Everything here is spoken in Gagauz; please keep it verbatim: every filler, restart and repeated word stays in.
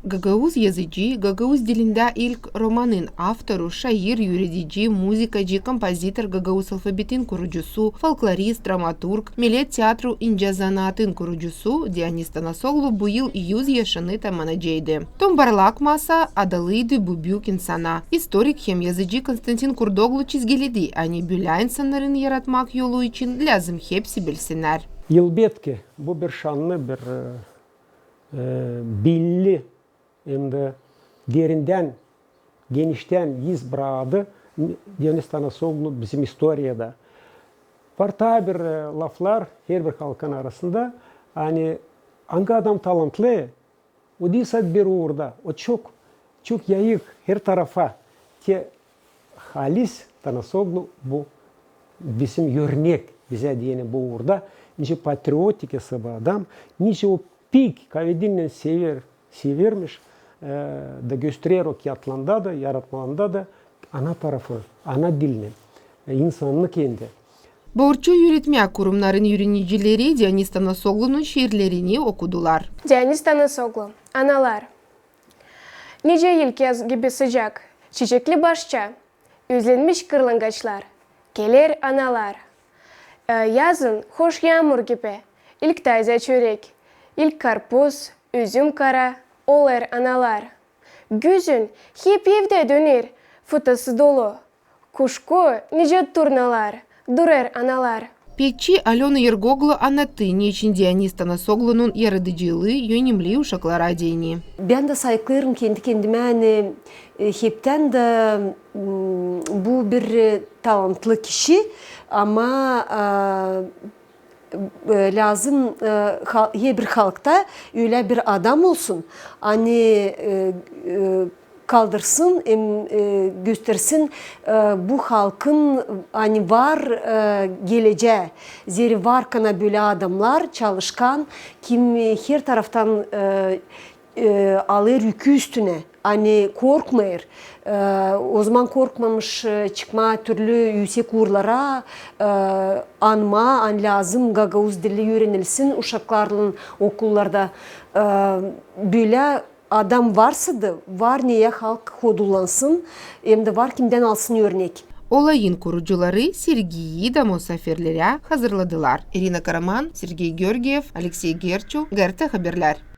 Gagauz yazıcı, gagauz dilindä ilk romanın avtoru, şair, üüredici, muzıkacı, kompozitor, gagauz alfabetin kurucusu, folklorist, dramaturg, millet teatru incä zanaatın kurucusu Dionis Tanasoglu bu yıl üz yaşını tamanaceydı. Tombarlak masa adalıydı bu büük insana. İstorik hem yazıcı Konstantin Kurdoglu çizgiledi, ani bölä insannarın yaratmak yolu için lääzım hepsi bilsinnär. Elbetki, bu bir şanlı, bir e, e, billi, hem dä derindän, geniştän iz braktı Dionis Tanasoglu bizim istoriyada. Var taa bir e, laflar herbir halkın arasında, ani angı adam talantlı, o diil sade bir uurda, o çok, çok yayık her tarafa. Te halis Tanasoglu bu bizim örnek bizä deyni bu uurda, nicä patriotik esapta adam, nicä o pek kavedilän sever, severmiş, e, da gösterer o kiyatlarında da, yaratmalarında da ana tarafı, ana dilini, e, insannıı kendi. Borçlu üüretmää kurumnarın üürenicileri Dionis Tanasoglunun şiirlerini okudular. Dionis Tanasoglu, Analar. Nicä ilk yaz gibi sıcak, çiçekli başça, üzlenmiş kırlangaçlar, geler analar. E, yazın hoş yaamur gibi, ilk taze çörek, ilk karpuz, üzüm kara, olêr analar. Gözün hep evdä döner, fıtası dolu. Kuşku, nicä turnalar, durêr analar. Peçi Alöna İrgoglu annattı, neçin Dionis Tanasoglunun yaradıcılıı önemli uşaklara deyni. Bän dä sayıklêêrım kendi-kendimä, ani, e, heptän dä, m, bu bir, e, talantlı kişi, ama, e, e, lääzım, e, ha-, herbir halkta ölä bir adam olsun, ani, e, e, kaldırsın hem, e, göstersin, e, bu halkın, ani var, e, gelecää. Zerä var kana bölä adamnar, çalışkan, kim, e, her taraftan, e, e, alêr ükü üstünä, ani korkmêêr. E, ozaman korkmamış, e, çıkmaa türlü üüsek uurlara, e, anmaa, ani lääzım gagauz dili üürenilsin uşaklarlan okullarda. E, bölä adam varsa da, var neyä halk hodullansın, hem dä var kimdän alsın örnek. Olayın kurucuları sergiyi da musaafirlerä hazırladılar. İrina Karaman, Sergey Georgiev, Aleksey Gerçu, GRT Haberlär.